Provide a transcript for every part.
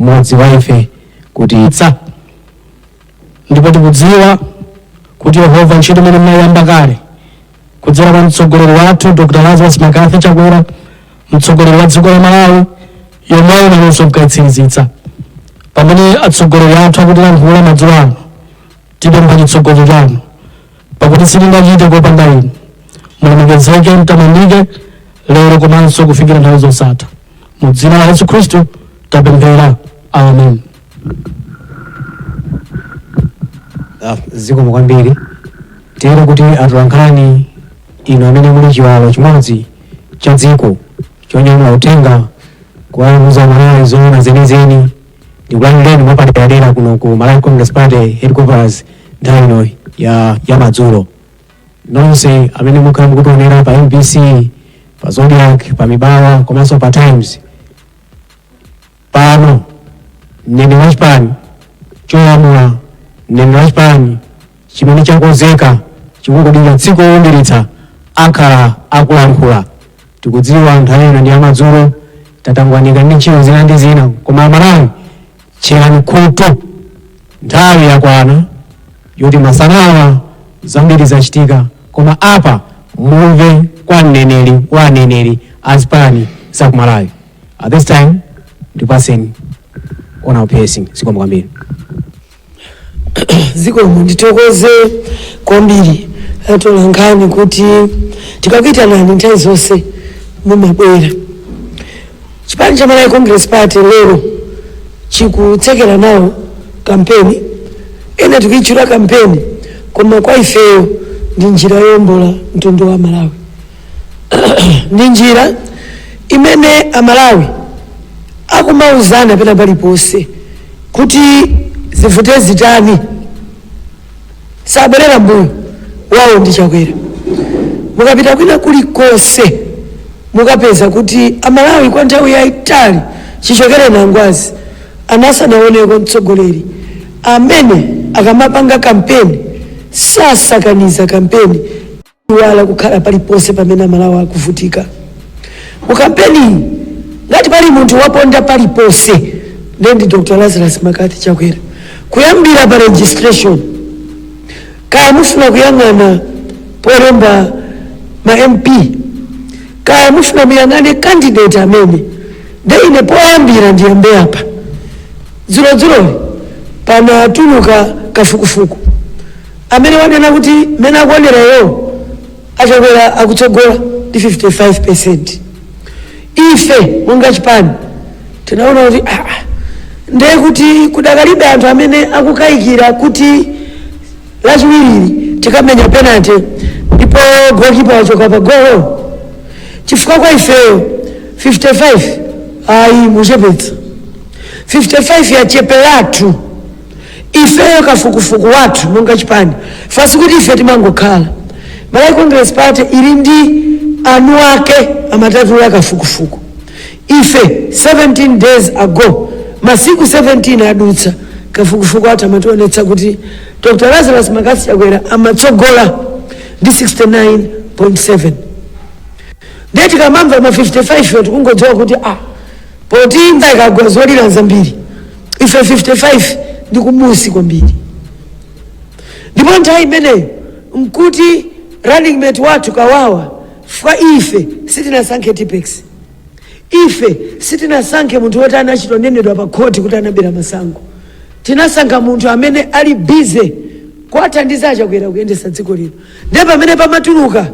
Mmodzi wa ife kuti Tsa, ndipo tikudziwa kuti Yehova, ntchito imene munayamba kale kudzera pa mtsogoleri wathu Dr Lazarus McCarthy Chakwera, mtsogoleri wa dziko la Malawi, yomweyo nanonso mukayitsirizitsa. Pamene atsogoleri athu akutilankhula madzulo ano, tipempha chitsogozo chanu, pakuti sitingachite kopanda inu. Mulemekezeke, mtamandike lero komanso kufikira nthawi zosatha. Mu dzina la Yesu Khristu tapemphera, amen. Zikomo kwambiri. Tiyere kuti atolankhani inu amene muli chiwalo chimodzi cha dziko chonyamula uthenga kuwauza Malawi zoona zenizeni, ndikulandireni mwapaderadera kuno ku Malawi Congress Party headquarters nthawi ino ya madzulo. Nonse amene mukhala mukutionera pa MBC, pa Zodiak, pa Mibawa komanso pa Times, pano mneneri wa chipani cholamula, mneneri wa chipani chimene chakonzeka chikungodikira tsiku lolumbiritsa, akhala akulankhula. Tikudziwa nthawi ino ndi yamadzulo, tatangwanika ndi ntchito zina ndi zina, koma Amalawi, tcherani khutu, nthawi yakwana yoti masanawa zambiri zachitika, koma apa mumve kwa mneneri wa aneneri azipani za ku Malawi. At this time ndipaseni ona upsing. Zikomo kwambiri. Zikomo, ndithokoze kwambiri atolankhani kuti tikakuitanani nthawi zonse mumabwera. Chipani cha Malawi Congress Party lero chikutsekera nawo kampeni. Ena tikuitchula kampeni, koma kwa ifeyo ndi njira yowombola mtundu wa Malawi, ndi njira imene Amalawi akumauzana pena paliponse kuti zivute zitani, sabwerera mbuyo, wawo ndi Chakwera. Mukapita kwina kulikonse mukapeza kuti Amalawi kwa nthawi yayitali chichokere nangwazi anasanaoneko mtsogoleri amene akamapanga kampeni sasakaniza kampeni, wala kukhala paliponse pamene Amalawi akuvutika. Mu kampeni, ngati pali munthu waponda paliponse, ndi Dr Lazarus McCarthy Chakwera, kuyambira pa registration, kaya mufuna kuyang'ana polemba ma MP, kaya mufuna muyang'ane candidate amene. Nde ine poyambira ndiyambe apa. Dzulodzuloli panatuluka kafukufuku amene wanena kuti mmene akuonerayo, aChakwera akutsogola ndi 55. Ife monga chipani tinaona kuti ndiye kuti kudakalibe anthu amene akukayikira kuti lachiwiriri tikamenya penalty ndipo goalkeeper wachoka pa golo, chifukwa kwa ifeyo 55 ayi, muchepetsa, 55 yacheperatu. Ifeyo kafukufuku wathu monga chipani, fasi kuti ife timangokhala, Malawi Congress Party ili ndi anu ake amatatula kafukufuku. Ife 17 days ago, masiku 17 adutsa, kafukufuku athu amationetsa kuti Dr Lazarus McCarthy Chakwera amatsogola ndi 69.7. Ndiye tikamamva ma 55 yo, tikungodziwa kuti poti imva ikagwa zolira zambiri. Ife 55 ndi kumusi kwambiri, ndipo nthawi imeneyo nkuti running mate wathu Kawawa fa. Ife sitinasankhe Tipex, ife sitinasankhe munthu woti anachitonenedwa pa khoti kuti anabera masankho. Tinasankha munthu amene ali busy kuwathandiza aChakwera kuyendesa dziko lino. Ndiye pamene pamatuluka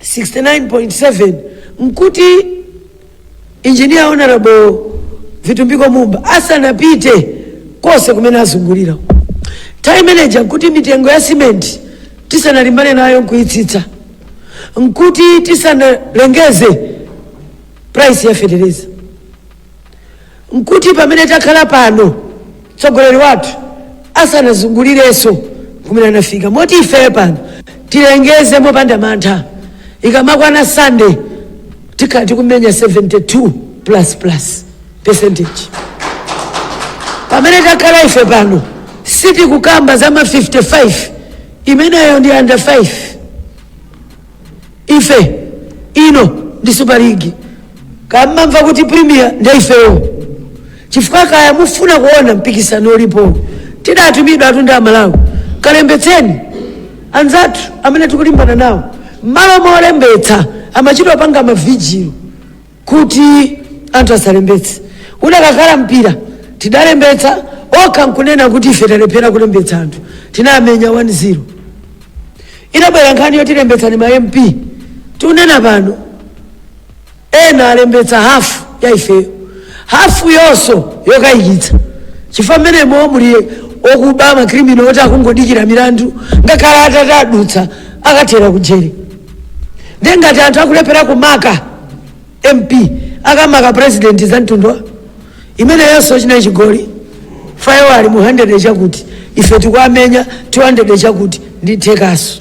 69.7, nkuti Engineer Honorable Vitumbiko Mumba asanapite kose kumene azungulira. Nthawi imeneja nkuti mitengo ya simenti tisanalimbane nayo nkuitsitsa, nkuti tisanalengeze price ya fetereza, nkuti pamene takhala pano mtsogoleri wathu asanazungulirenso kumene anafika. Moti ifeyo pano tilengeze mopanda mantha, ikamakwana Sunday tikhala tikumenya 72 plus plus percentage. Pamene takhala ife pano sitikukamba za ma 55, imeneyo ndi under 5. Ife ino ndi Super League, kamamva kuti Premier ndi ifeyo. Chifukwa kaya mufuna kuona mpikisano ulipo, tidatumidwa atunda Amalawi, kalembetseni anzathu amene tikulimbana nawo. Mmalo molembetsa amachita opanga mavijilo kuti anthu asalembetse. Unakakhala mpira, tidalembetsa okha nkunena kuti ife talephera kulembetsa anthu, tinamenya 1-0. Inabwera nkhani yotilembetsani ma MP, tikunena pano ena alembetsa hafu ya ifeyo, hafu yonso yokayikitsa, chifukwa mmenemo muli okuba, makrimino oti akungodikira milandu, ngakhale atati adutsa akathera kujere. Ndiye ngati anthu akulephera kumaka MP, akamaka president za mtundu imeneyonso. Chinayi chigoli fayo ali mu 100 chakuti ife tikuamenya 200 chakuti ndi thekaso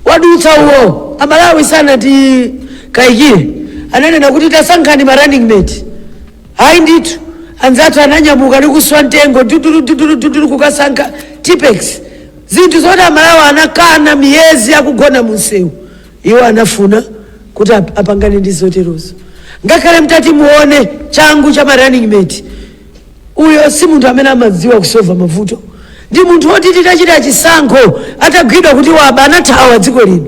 wadutsa uwo. Amalawi sanati kayikire, ananena kuti tasankhani ma running mate. Hayi ndithu, anzathu ananyamuka ndi kuswa mtengo tutulututulututulu kukasankha Tipex, zinthu zoti Amalawi anakana miyezi akugona munsewu. Iwo anafuna kuti apangane ndi zoterozo. Ngakhale mtati muone changu cha ma running mate, uyo si munthu amene amadziwa kusova mavuto. Ndi munthu woti titachita chisankho atagwidwa kuti waba, anathawa dziko lino.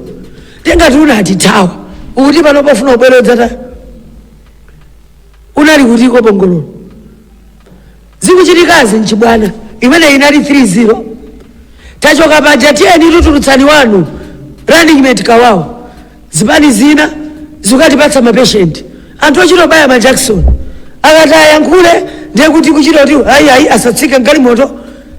Tengati unatithawa ukuti pano pofuna ubweredza ta unali kutiko bongololo zikuchitikazi nchibwana. Imene inali 3-0. Tachoka paja, tiyeni tutulutsani wanu running mate kawawa. Zipani zina zikatipatsa mapatient, anthu ochita baya ma Jackson, akati ayankhule ndiye kuti kuchita kuti ayi ayi, asatsike mgalimoto.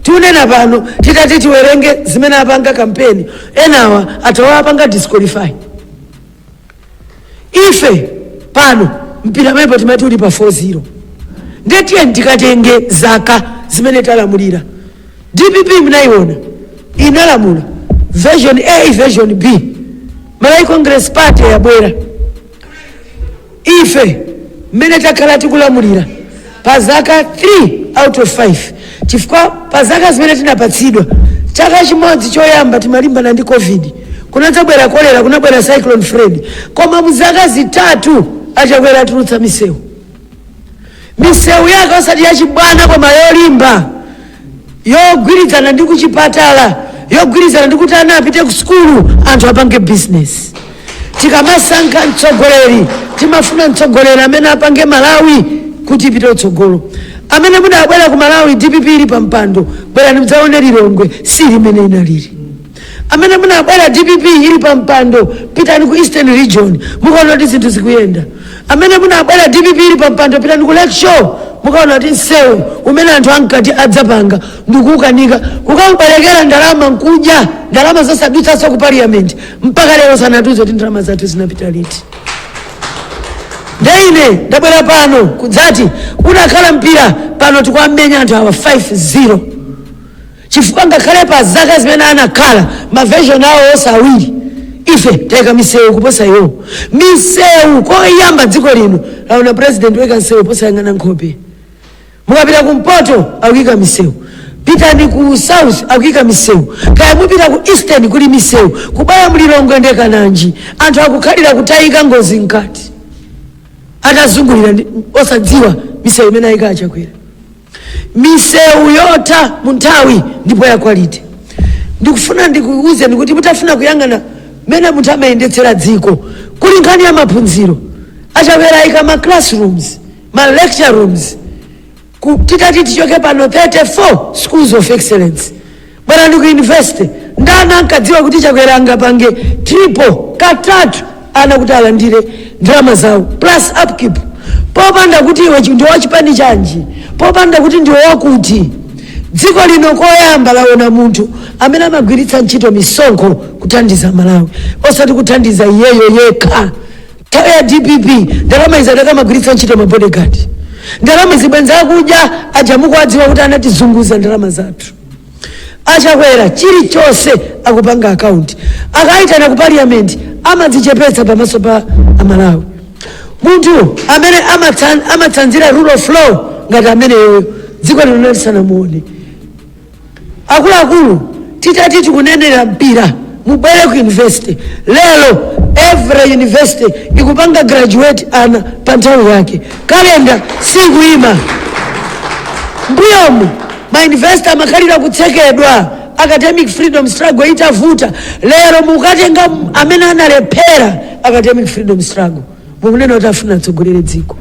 Tiunena pano, titati tiwerenge zimene apanga kampeni, enawa atawa apanga disqualify. Ife pano mpira mepo timati uli pa 4-0. Ndiye tiye tikatenge zaka zimene talamulira. DPP mnayiona inalamula version A, version B. Malawi Congress Party yabwera. Ife mmene takhala tikulamulira pa zaka 3 out of 5, chifukwa pa zaka zimene tinapatsidwa, chaka chimodzi choyamba timalimbana ndi COVID, kunadzabwera kolera, kunabwera Cyclone Freddy, koma mu zaka 3 aChakwera atulutsa misewu, misewu yake osati yachibwana koma yolimba, yogwirizana ndi kuchipatala, yogwirizana ndi kuti ana apite ku sukulu, anthu apange business. Tikamasankha mtsogoleri, timafuna mtsogoleri amene apange Malawi kuti ipite utsogolo. Amene mudabwera ku Malawi DPP ili pa mpando, bwerani mudzaone Lilongwe si limene inalili. Amene munabwera DPP ili pa mpando, pitani ku Eastern Region, mukaona kuti zinthu zikuyenda. Amene munabwera DPP ili pa mpando, pitani ku Lake Shore, mukaona kuti msewu umene anthu ankati adzapanga ndikuukanika kukaubwerekera ndalama nkudya ndalama zosadutsanso ku parliament, mpaka lero sanatiuze kuti ndalama zathu zinapita liti. Ndeine ndabwera pano kudzati unakhala mpira pano tikuamenya anthu awa 5-0, chifukwa ngakhale pa zaka zimene anakhala maversion awo onse awiri, ife tayika misewu kuposa iwo. Misewu koyamba dziko lino laona president weka msewu posayang'ana nkhope. Mukapita kumpoto akuyika misewu, pitani ku south akuyika misewu, kaya mupita ku eastern kuli misewu. Kubaya mLilongwe ndekananji, anthu akukhalira kutayika ngozi mkati atazungulira osadziwa misewu imene ayika aChakwera. Misewu yotha mu nthawi ndipo ya quality. Ndikufuna ndikuwuzeni kuti mutafuna kuyang'ana mmene munthu amayendetsera dziko, kuli nkhani ya maphunziro, aChakwera ayika ma classrooms, ma lecture rooms, titati tichoke pano 34 schools of excellence. Bwerani ku university. Ndani ankadziwa kuti Chakwera angapange triple katatu ana kuti alandire ndalama zawo plus upkeep, popanda kuti iwe ndi wachipani chanji, popanda kuti ndiwe wakuti? Dziko lino koyamba laona munthu amene amagwiritsa ntchito misonkho kuthandiza Malawi, osati kuthandiza iyeyo yekha. Nthawi ya DPP ndalama izi adakamagwiritsa ntchito ma bodyguard, ndalama izi bwenza akudya ajamuko adziwa kuti anatizunguza ndalama zathu. Achakwera chilichonse akupanga akaunti. Akayitana ku parliament amadzichepetsa pamaso pa Amalawi. Munthu amene amatsanzira rule of law ngati ameneyoyo, dziko lino lisanamuone. Akuluakulu, titati tikunenera mpira, mubwere ku university lero, every university ikupanga graduate ana pa nthawi yake, kalenda sikuyima. Mbuyomu ma university amakhalira kutsekedwa, academic freedom struggle itavuta. Lero mukatenga amene analephera academic freedom struggle, mukunena kuti afuna atsogolere dziko.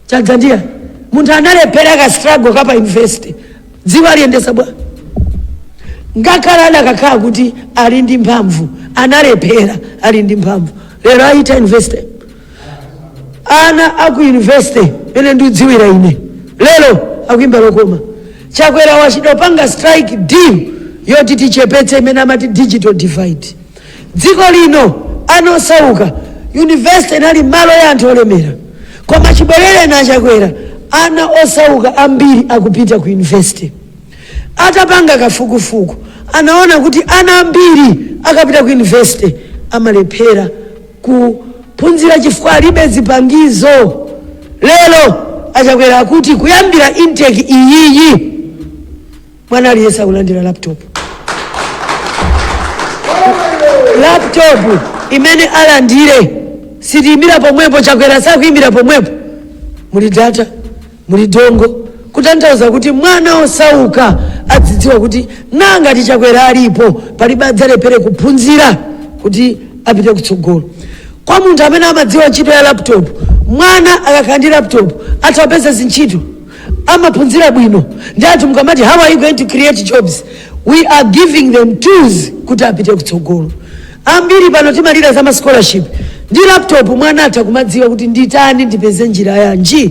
Chadzandiya munthu analephera ka struggle kapa university, dziko aliyendesa bwa? Ngakhale adakakhala kuti ali ndi mphamvu, analephera ali ndi mphamvu. Lero aita university, ana aku university ene ndiudziwira ine lero akuimba lokoma. Chakwera wachidopanga strike deal yoti tichepetse imene amati digital divide. Dziko lino anosauka, university inali malo ya anthu olemera, koma chibwerere na Chakwera ana osauka ambiri akupita ku university. Atapanga kafukufuku anaona kuti ana ambiri akapita ku university amalephera kuphunzira chifukwa alibe zipangizo. Lero aChakwera akuti kuyambira intake iyiyi mwana aliyense akulandira laptop. Laptop imene alandire sitiyimira pomwepo. Chakwera sakuyimira pomwepo, muli data, muli dongle, kutanthauza kuti mwana osauka adzidziwa kuti nangati Chakwera alipo, palibe adzalephere kuphunzira kuti apite kutsogolo. Kwa munthu amene amadziwa ntchito ya laptop, mwana akakhala ndi laptop atha kupeza zintchito, amaphunzira bwino. Ndi anthu mukamati, "How are you going to create jobs?" We are giving them tools kuti apite kutsogolo. Ambiri pano timalira za ma scholarship. Ndi laptop mwana atha kumadziwa kuti nditani, ndipeze njira yanji.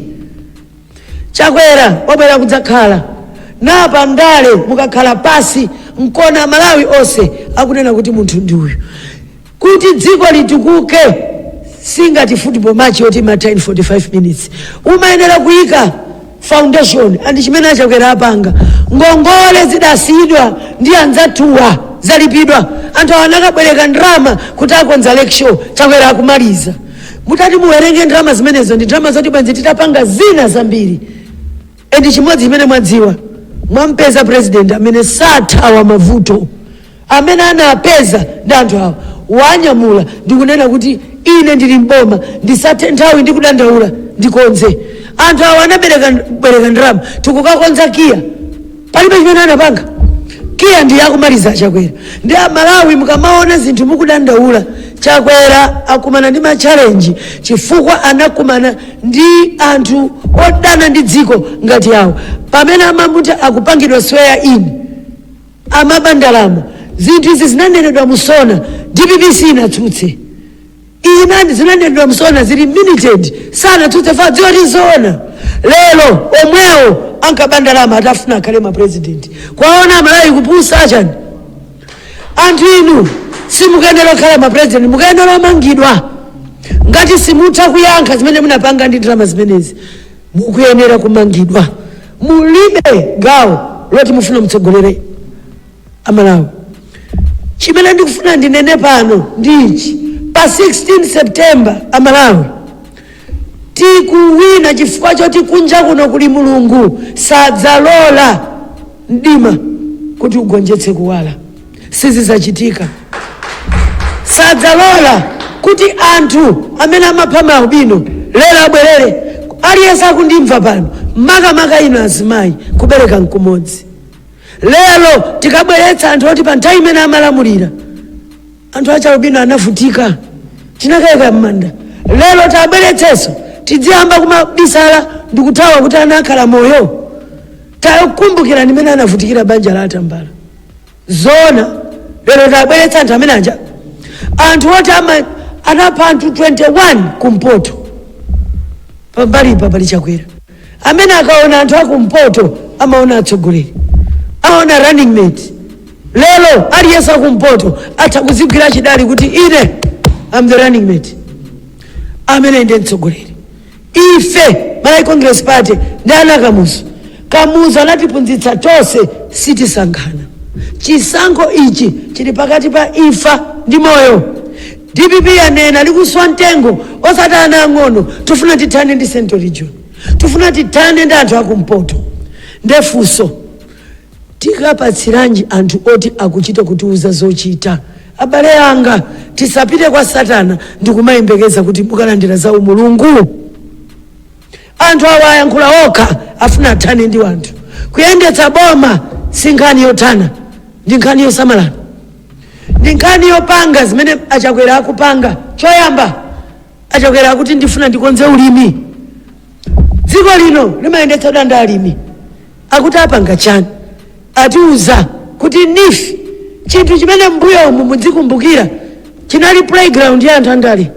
Chakwera wabwera kudzakhala napa ndale. Mukakhala pasi mkona, Malawi onse akunena kuti munthu ndi uyu. Kuti dziko litukuke, singati football match yoti imatha in 45 minutes, umayenera kuyika foundation. And chimene aChakwera apanga, ngongole zidasiyidwa ndi anzathuwa zalipidwa. Anthu awa anakabwereka ndrama kuti akonza lecture, Chakwera akumaliza. Mutati muwerenge ndrama zimenezo, ndi ndrama zoti bwenzi titapanga zina zambiri. And chimodzi chimene mwadziwa, mwampeza president amene sathawa mavuto amene anapeza ndi anthu awa. Wanyamula ndikunena kuti ine ndili mboma, ndisathe nthawi ndikudandaula, ndikonze. Anthu awa anabereka bereka ndalama tikukakonza KIA, palibe chimene anapanga. KIA ndi yakumaliza Chakwera. Ndi Amalawi, mukamaona zinthu mukudandaula, Chakwera akumana ndi ma challenge chifukwa anakumana ndi anthu odana ndi dziko ngati awo. Pamene amamuti akupangidwa swear in, amaba ndalama. Zinthu izi zinanenedwa mu SONA, DPP inatsutse. Inani zinanenedwa mu SONA, zili minuted, sanatsutse fa dziwa tizoona. Lero omwewo ankaba ndalama atafuna akhale ma president. Kwaona Amalawi kupusa achani? Anthu inu simukuyenera kukhala ma president, mukuyenera omangidwa. Ngati simutha kuyankha zimene munapanga ndi ndalama zimenezi, mukuyenera kumangidwa. Mulibe gawo loti mufuna mutsogolere Amalawi. Chimene ndikufuna ndinene pano ndi ichi: pa 16 September, Amalawi, tikuwina chifukwa choti kunja kuno kuli Mulungu. Sadzalola mdima kuti ugonjetse kuwala, sizizachitika. Sadzalola kuti anthu amene amapha maalubino lero abwerere. Aliyense akundimva pano, makamaka ino azimayi, kubereka nkumodzi. Lero tikabweretsa anthu oti pa nthawi imene amalamulira anthu achalubino anavutika, tinakayika m'manda, lero tabweretsenso tidziyamba kumabisala ndikuthawa kuti ana akhala moyo? Takumbukira ndimene anavutikira banja la Atambala. Zona lero tabweretsa anthu amene aja, anthu oti anapha anthu 21 kumpoto. Pambalipa pali Chakwera amene akaona anthu akumpoto amaona atsogoleri, amaona running mate. Lero aliyense akumpoto atha kuzigwira chidali kuti ine am the running mate, amene ndiye mtsogoleri. Ife Malawi Congress Party ndi ana Kamuzu. Kamuzu anatiphunzitsa tonse, sitisankhana. Chisankho ichi chili pakati pa imfa ndi moyo. DPP yanena likuswa mtengo, osati ana ang'ono. Tifuna tithane ndi Central Region, tifuna tithane ndi anthu akumpoto. Ndefunso, tikapatsiranji anthu oti akuchita kutiuza zochita? Abale anga, tisapite kwa Satana ndikumayembekeza kuti mukalandira za umulungu. Anthu awa ayankhula okha, afuna athane ndi anthu. Kuyendetsa boma si nkhani yothana, ndi nkhani yosamalana, ndi nkhani yopanga zimene Achakwera akupanga. Choyamba, Achakwera akuti ndifuna ndikonze ulimi. Dziko lino limayendetsedwa ndi alimi. Akuti apanga chani? Atiuza kuti NEEF, chinthu chimene mbuyo umu mudzikumbukira chinali playground ya anthu andale,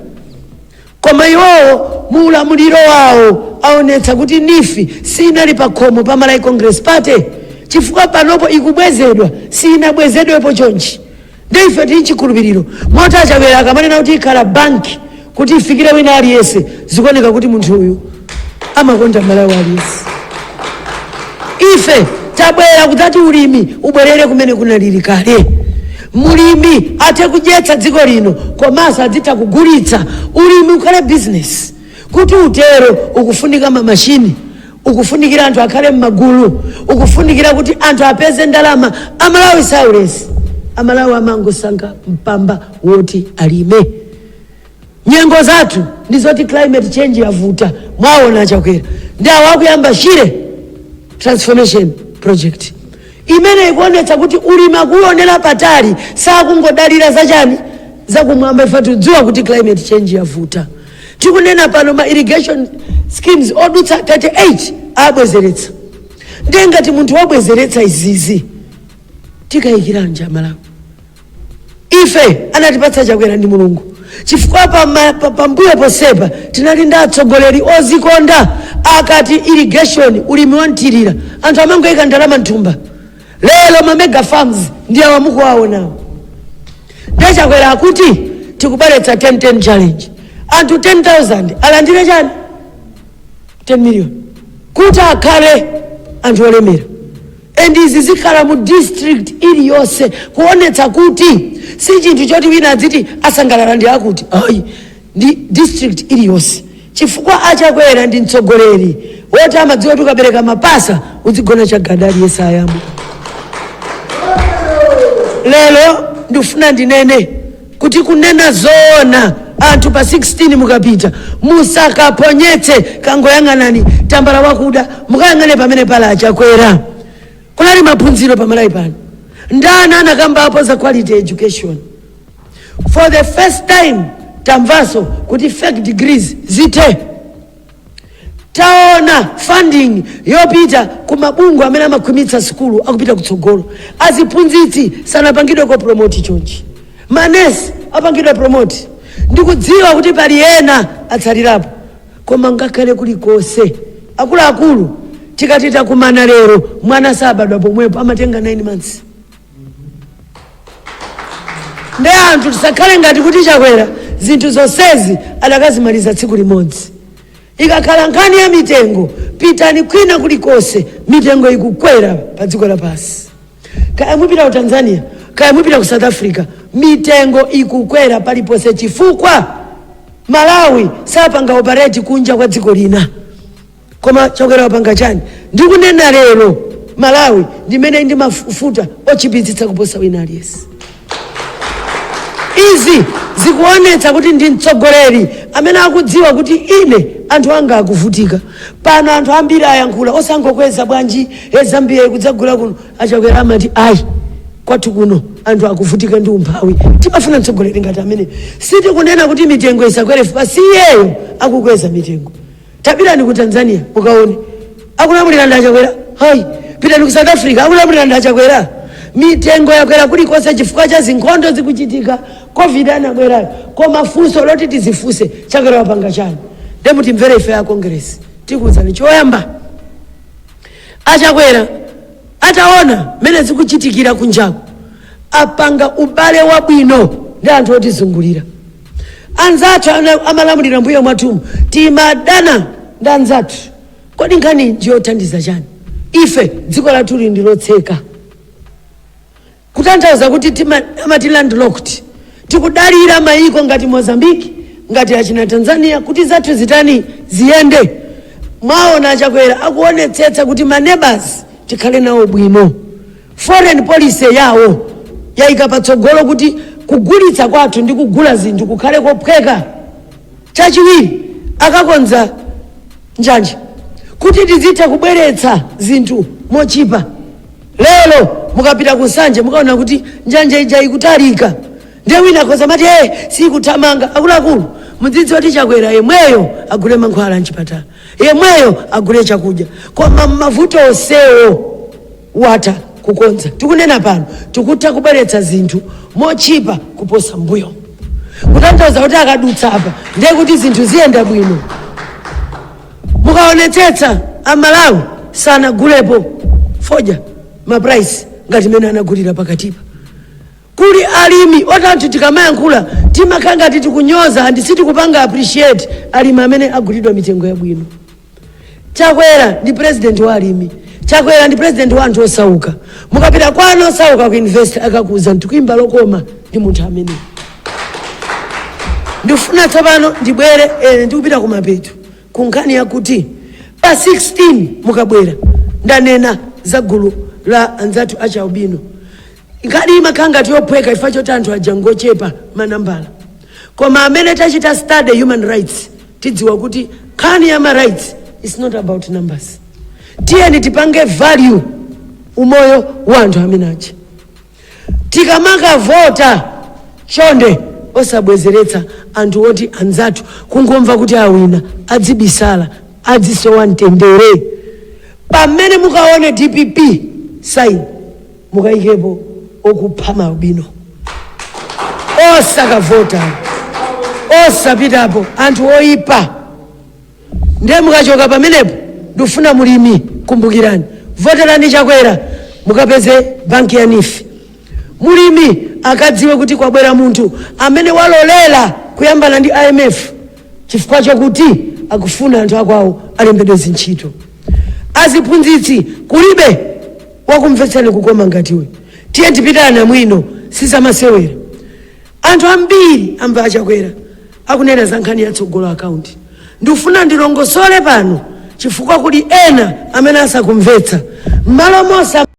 koma iwowo mu ulamuliro wawo aonetsa kuti NEEF sinali pa khomo pa Malawi Congress Party, chifukwa panopo ikubwezedwa, sinabwezedwepo chonchi. Ndi ife tili chikhulupiriro moti Achakwera akamanena kuti ikhala banki kuti ifikire wina aliyense, zikuoneka kuti munthu uyu amakonda Malawi aliyense. Ife tabwera kudzati ulimi ubwerere kumene kunalili kale, mulimi athe kudyetsa dziko lino komanso adzitha kugulitsa, ulimi ukhale business. Kuti utero ukufunika mamashini, ukufunikira anthu akhale m'magulu, ukufunikira kuti anthu apeze ndalama. Amalawi saulesi, Amalawi amangosankha mpamba woti alime. Nyengo zathu ndizoti climate change yavuta. Mwaona Achakwera ndi awo akuyamba Shire Transformation Project imene ikuonetsa kuti ulimi akuonera patali, sakungodalira zachani zakumwamba. Ife tikudziwa kuti climate change yavuta. Tikunena pano ma irrigation schemes odutsa 38 abwezeretsa. Ndiye ngati munthu wabwezeretsa izizi, tikayikiranja Malawi? Ife anatipatsa Chakwera ndi Mulungu, chifukwa pambuyo posepa tinali ndi atsogoleri ozikonda. Akati irrigation, ulimi wanthirira, anthu amangoyika ndalama mthumba. Lero ma mega farms ndi awa mukuwaonawo. Ndiye Chakwera akuti tikubweretsa 10-10 challenge, anthu 10,000 alandire chani? 10 million, kuti akhale anthu olemera. And izi zikhala mu district iliyonse, kuonetsa kuti si chinthu choti wina adziti asangalala ndi akuti, ayi, ndi district iliyonse, chifukwa Achakwera ndi mtsogoleri woti amadziwa kuti ukabereka mapasa uzigona chagada, aliyense ayambo. Lero ndikufuna ndinene kuti, kunena zoona, anthu pa 16 mukapita musakaponyetse. Kangoyang'anani tambala wakuda, mukayang'ane pamene pala Achakwera. Kunali maphunziro pamalawi pano? Ndani anakambapo za quality education? For the first time tamvanso kuti fake degrees zithe. Taona funding yopita ku mabungwe amene amakhwimitsa sukulu akupita kutsogolo. Aziphunzitsi sanapangidwe promote chonchi, manesi apangidwe promote. Ndikudziwa kuti pali ena atsalirapo, koma ngakhale kulikonse, akuluakulu, tikati takumana lero, mwana sabadwa pomwepo, amatenga 9 months. Ndi anthu tisakhale ngati kuti Chakwera zinthu zonsezi adakazimaliza tsiku limodzi. Ikakhala nkhani ya mitengo, pitani kwina kulikonse, mitengo ikukwera pa dziko lapansi. Kaya mupita ku Tanzania, kaya mupita ku South Africa, mitengo ikukwera paliponse, chifukwa Malawi sapanga operate kunja kwa dziko lina. Koma Chakwera wapanga chani? Ndikunena lero, Malawi ndimene ndi mafuta ochipitsitsa kuposa wina aliyense. Izi zikuonetsa kuti ndi mtsogoleri amene akudziwa kuti ine anthu anga akuvutika. Pano anthu ambiri ayankhula, osangokweza bwanji, e Zambia ikudzagula kuno. Achakwera amati ayi, kwathu kuno anthu akuvutika ndi umphawi. Timafuna mtsogoleri ngati amene. Sitikunena kuti mitengo isakwere, pa siyeyo akukweza mitengo. Tapitani ku Tanzania mukaone, akulamulira ndi Achakwera? Hayi. Pitani ku South Africa, akulamulira ndi Achakwera? Mitengo yakwera kulikonse chifukwa cha zinkhondo zikuchitika, COVID anabwerayo. Koma funso loti tizifunse, Chakwera wapanga chani? Ndemutimvere, ife ya Congress tikuwuzani. Choyamba, Achakwera ataona mmene zikuchitikira kunjaku, apanga ubale wabwino ndi anthu otizungulira. Anzathu amalamulira mbuyo mwathumu, timadana ndi anzathu. Kodi nkhani ndiyothandiza chani? Ife dziko lathu lili ndi lotseka, kutanthauza kuti amati landlocked. Tikudalira mayiko ngati Mozambique, ngati achina Tanzania, kuti zathu zitani? Ziyende. Mwaona Achakwera akuonetsetsa kuti ma neighbors tikhale nawo bwino. Foreign policy yawo yayika patsogolo kuti kugulitsa kwathu ndi kugula zinthu kukhale kophweka. Chachiwiri, akakonza njanje. Kuti tizitha kubweretsa zinthu mochipa. Lero mukapita kusanje mukaona kuti njanja ija ikutalika, ndiye wina akhoza mati hey, sikuthamanga. Akuluakulu, mudzidziwa kuti Chakwera yemweyo agule mankhwala mchipatala, yemweyo agule chakudya, koma mavuto onsewo watha kukonza. Tikunena pano tikutha kubweretsa zinthu mochipa kuposa mbuyo, kutanthauza kuti akadutsa apa ndiye kuti zinthu ziyenda bwino. Mukaonetsetsa, Amalawi sanagulepo fodya maprice ngati mene anagulira pakatipa. Kuli alimi oti anthu tikamayankhula timakhala ngati tikunyoza and sitikupanga appreciate alimi amene agulidwa mitengo yabwino. Chakwera ndi president wa alimi, Chakwera ndi president wa anthu osauka. Mukapita kwa anthu osauka ku invest, akakuuza ndikuimba lokoma ndi munthu amene. Ndifuna tsopano ndibwere ndikupita kumapeto ku nkhani yakuti pa 16 mukabwera, ndanena za gulu la anzathu achaubino. Nkhani imakhala ngati yophweka chifukwa choti anthu aja ngochepa manambala, koma amene tachita study human rights tidziwa kuti nkhani ya ma rights is not about numbers. Tiyeni tipange value umoyo wa anthu amene aja. Tikamakavota, chonde osabwezeretsa anthu oti anzathu kungomva kuti awina adzibisala, adzisowa mtendere. Pamene mukaone DPP sign, mukayikepo okupha maubino, osakavota, osapitapo, anthu oipa. Ndiye mukachoka pamenepo, ndikufuna mulimi, kumbukirani, voterani Chakwera mukapeze banki ya NEEF. Mulimi akadziwe kuti kwabwera munthu amene walolera kuyambana ndi IMF chifukwa chokuti akufuna anthu akwawo alembedwe zintchito. Aziphunzitsi, kulibe wakumvetsani kukoma ngatiwe. Tiye tipitana mwino, sizamasewera. Anthu ambiri amva aChakwera akunena za nkhani yatsogolo akaunti. Ndikufuna ndilongosole pano chifukwa kuli ena amene asakumvetsa m'malo mosa.